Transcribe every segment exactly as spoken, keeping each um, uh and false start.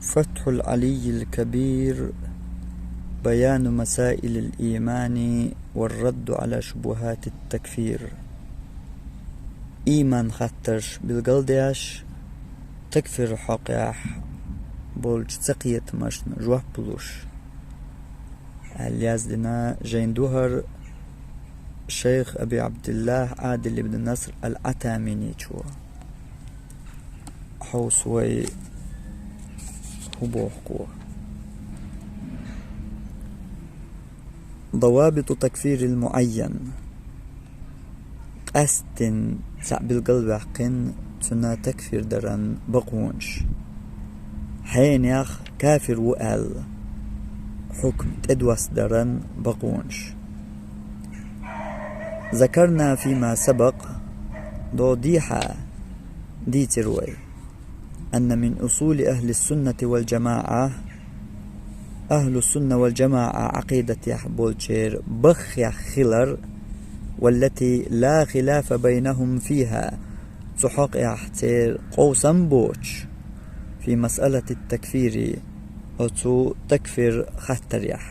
فتح العلي الكبير، بيان مسائل الإيمان والرد على شبهات التكفير. Ийман хаттарш билгалдеш, такфир хьокъехь болчу цакхетамашна жоп луш, аьлла яздина жайн ду хӀара шайх Аби Абдиллах Ӏадил ибн Наср ал-Ӏатаминичо. Хьовса вай хӀун боху кхо. ضوابط تكفير المعين. Къаьсттина цхьаъ билгалваьккхина цунна такфир даран бакъонаш. Хьенех кафир ву аьлла хьукм тӀедоссадаран бакъонаш. ذكرنا فيما سبق, дӀо дехьа дийцира вай, أن من أصول أهل السنة والجماعة, ахьлу сунна вал джамаӀа Ӏакъидатехь болчеран баххех хилар, والتي لا خلاف بينهم فيها, цу хьокъехь церан къовсам боцуш, في مسألة التكفير, оцу такфир хаттарехь.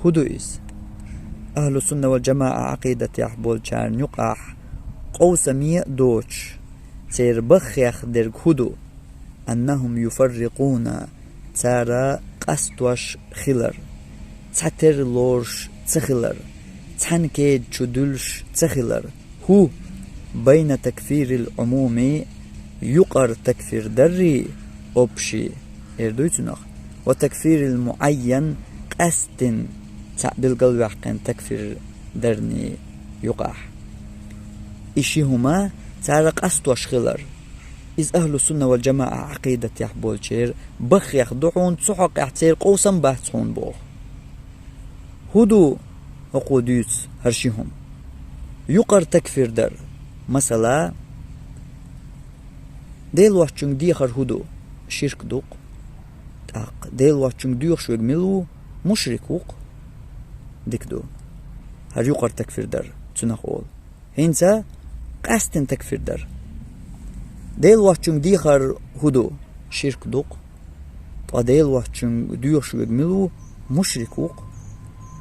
ХӀун ду иза? Ахьлу сунна вал джамаӀа Ӏакъидатехь болчарна юкъахь къовсаме а доцуш, церан баххех дерг хӀун ду? أنهم يفرقون, цара къастош хилар, цхьатерра лоруш ца хилар, цхьана кеда чу дуьллуш ца хилар. ХӀун? بين تكفير العموم, юкъара такфир даррий, общий, эр дуй цунах, وتكفير المعين, къаьсттина цхьаъ билгалваьккхина такфир дарний юкъахь. И ши хӀума цара къастош хилар. Иза ахьлу сунна вал джамаӀа Ӏакъидатехь болчеран баххех ду хьуна, цу хьокъехь церан къовсам бац хьуна боху. ХӀун ду хӀокхо дуьйцу хӀара ши хӀума? Юкъара такфир дар. Масала, Дела воцчунга дехар хӀун ду? Ширк ду-кх. ТӀаккха Дела воцчунга доьхуш верг мила ву? Мушрик ву-кх. Дика ду. ХӀара юкъара такфир дар, цунах олу. ХӀинца къаьсттина такфир дар. Дела воцчунга дехар хӀун ду? Ширк ду-кх. Ткъа Дела воцчунга доьхуш верг мила ву? Мушрик ву-кх.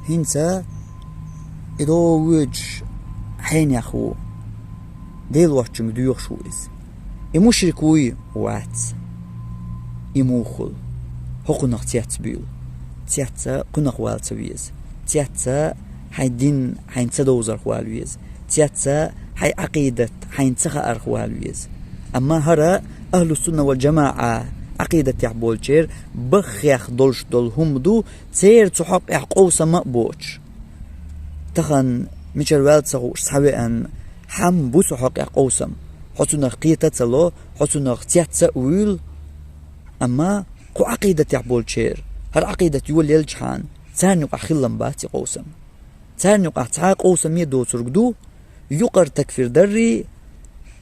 ХӀинца и догӀу воьдуш хьенех ву. Дела воцчунга доьхуш ву иза. И мушрик вуй? Вац. И муха хуьлу? ХӀокхунах цецбуьйлу. Цецъян кхунах вала ца веза. Цецъян хьайн дин хьайна ца довзарх вала веза. Цецъян хьайн Ӏакъидат хьайна ца хаарх вала веза. Амма хӀара ахьлу сунна вал джамаӀа Ӏакъидатехь болчеран баххех долуш долу хӀума ду, церан цу хьокъехь къовсам а боцуш. Тахана мичара ваьлла ца хууш схьавеана, хьан бу цу хьокъехь къовсам? Хьо цунах кхета а ца ло, хьо цунах цецъян а вуьйлу. Амма кху Ӏакъидатехь болчеран, хӀара Ӏакъидат йолаелчахьана, царна юкъахь хилла бац и къовсам. Царна юкъахь цхьа а къовсаме доцург ду, юкъара такфир даррий,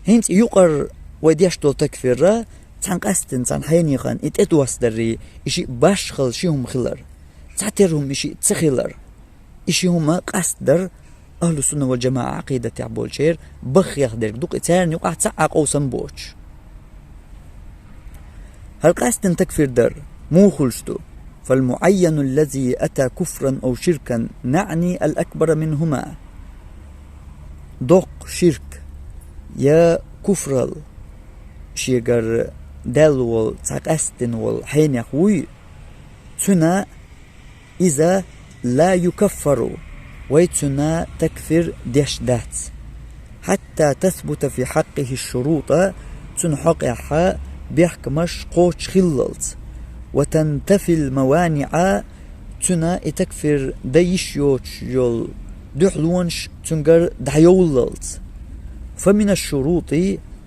хӀинца и юкъара вай деш долу такфирра, цхьана къаьсттина цхьана хьенехан и тӀедоссадаррий, и шиъ башхалла ши хӀума хилар, цхьатерра хӀума и шиъ ца хилар. И ши хӀума къастдар ахьлу сунна вал джамаӀа Ӏакъидатехь болчеран баххех дерг ду-кх, и царна юкъахь цхьа а къовсам боцуш. ХӀара къаьсттина такфир дар муха хуьлуш ду? فالمعين الذي أتى كفرا أو شركا نعني الأكبر منهما. Доккха ширк я куфралла шегара даьлла волу цхьа къаьсттина волу хьенех вуй, цуьнан иза لا يكفر, вай цуьнан такфир деш дац. حتى تثبت في حقه الشروط, цуьнан хьокъехь бехкамаш кхочуш хиллалц. وتنتفي الموانع, цуьнан и такфир дан йиш йоцуш йолу дуьхьалонаш цуьнгара дӀайовллалц. فمن الشروط,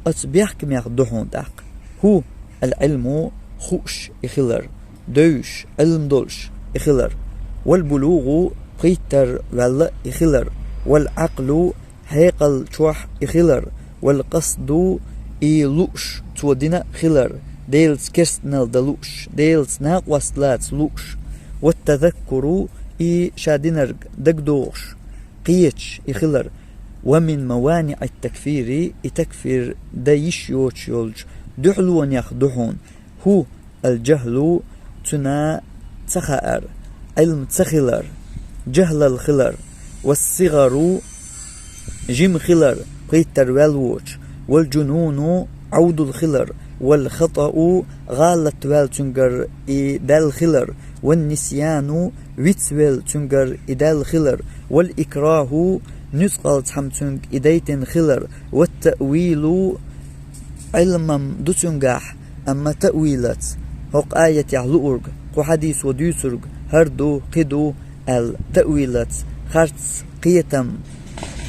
оцу бехкамех ду хьуна тӀаккха. ХӀун? العلم, хууш и хилар, девзаш, Ӏилма долуш и хилар. والبلوغ, пхийттара ваьлла и хилар. والعقل, хьекъал чохь и хилар. والقصد, и лууш, цо дина а хилар, Делаца керстанал дан лууш, Делаца накъост лаца лууш. والتذكر, и ша динарг дагадогӀуш, кхеташ и хилар. ومن موانع التكفير, и такфир дан йиш йоцуш йолчу дуьхьалонех ду хьуна. ХӀун? الجهل, цуьнан ца хаар, Ӏилма ца хилар, жахӀлал хилар, والصغر, жима хилар, пхийттара ваьлла воцуш, والجنون, Ӏовдал хилар, والخطأ, гӀалат ваьлла цуьнгара и даьлла хилар, والنسيان, вицвелла цуьнгара и даьлла хилар, والإكراه, нуьцкъала цхьамма цуьнга и дайтина хилар, والتأويل, Ӏилма ду цуьнгахь, амма таъвилаца, хӀокху аятехь луург, кху хьадисо дуьйцург, хӀара ду, кхин ду аьлла, таъвилаца, харц, кхетам,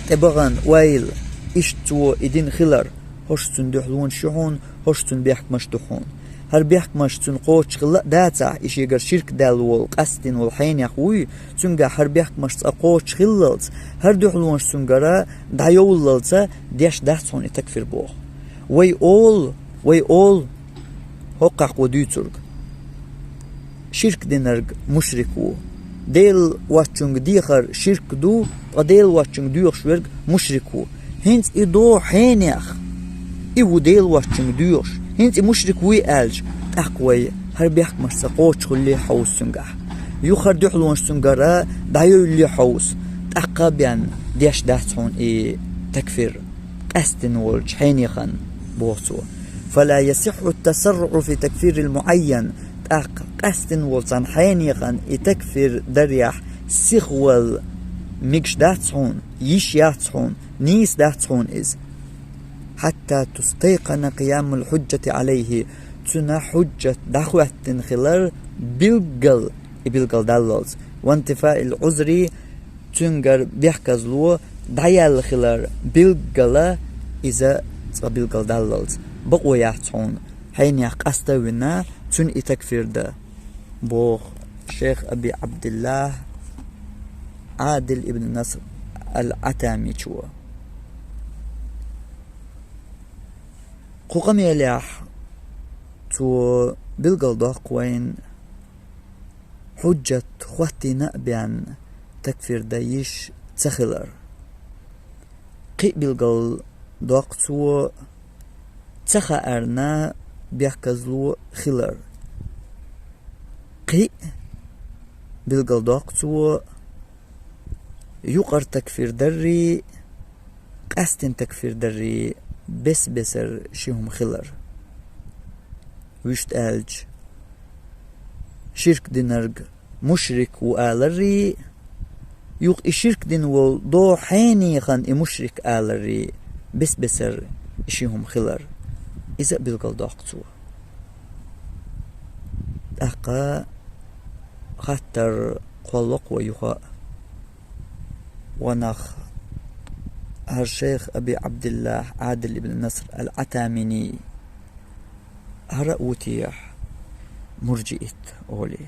тӀебахана ойла, иштта цо и дина хилар, хӀорш цуьнан дуьхьалонаш ю хьуна, хӀорш цуьнан бехкамаш ду хьуна. ХӀара бехкамаш цуьнан кхочуш хилла а дацахь, и шегара ширк даьлла волу, къастийна волу хьенех вуй, цуьнгахь хӀара бехкамаш цкъа кхочуш хиллалц, хӀара дуьхьалонаш цуьнгара дӀайовллалца деш дац хьуна и такфир боху. Вай олу, вай олу, хӀокхахь кхо дуьйцург. Ширк динарг мушрик ву. Дела воцчуьнга дехар ширк ду, ткъа Дела воцчуьнга доьхуш верг мушрик ву. ХӀинца и доху хьенех, и ву Дела воцчуьнга доьхуш, хӀинца и мушрик вуй аьлча, тӀаккха вай хӀара бехкамаш цкъа кхочуш хилале хьовса цуьнгахь. Юха хӀара дуьхьалонаш цуьнгара дӀайовллале хьовса, тӀаккха а бен деш дац хьуна и такфир, къаьстина волчу хьенехан, боху цо. فلا يصح التسرع في تكفير المعين, тӀаккха къаьстина волу цхьана хьенехан и такфир дарехь сихвала мегаш дац хьуна, йиш яц хьуна, нийса дац хьуна иза. حتى تستيقن قيام الحجة عليه, цуьнан хьуджат дӀахӀоьттина хилар билггал, и билггал даллалц. وانتفاء العذر, цуьнгара бехказло дӀаяьлла хилар билггала, иза цкъа билггал даллалц. Бакъо яц хьуна, хьенех къаста а вина, цуьнан и такфир дан, боху шейх Аби Ӏабдиллахь Ӏадил ибн Наср ал-Ӏатамичо. Кху къамелехь цо билгалдоккху вайна, хьуджат хӀоттийна а бен такфир дан йиш ца хилар. Кхин а билгалдоккху цо ца хаарна бехказло хилар. Кхин а билгалдоккху цо юкъара такфир даррий, къаьстина такфир даррий бес-бесара ши хӀума хилар. Вуьшта аьлча, ширк динарг мушрик ву аларрий, юха и ширк дина волу доху хьенехан и мушрик аларрий, бес-бесара и ши хӀума хилар. Иза а билгалдоккху цо. ТӀаккха хаттар кхоллакх вай юха а. Ванах, хӀара шейх Аби Ӏабдиллахь Ӏадил ибн Наср ал-Ӏатамини, хӀара а ву техьа мурджиит олий?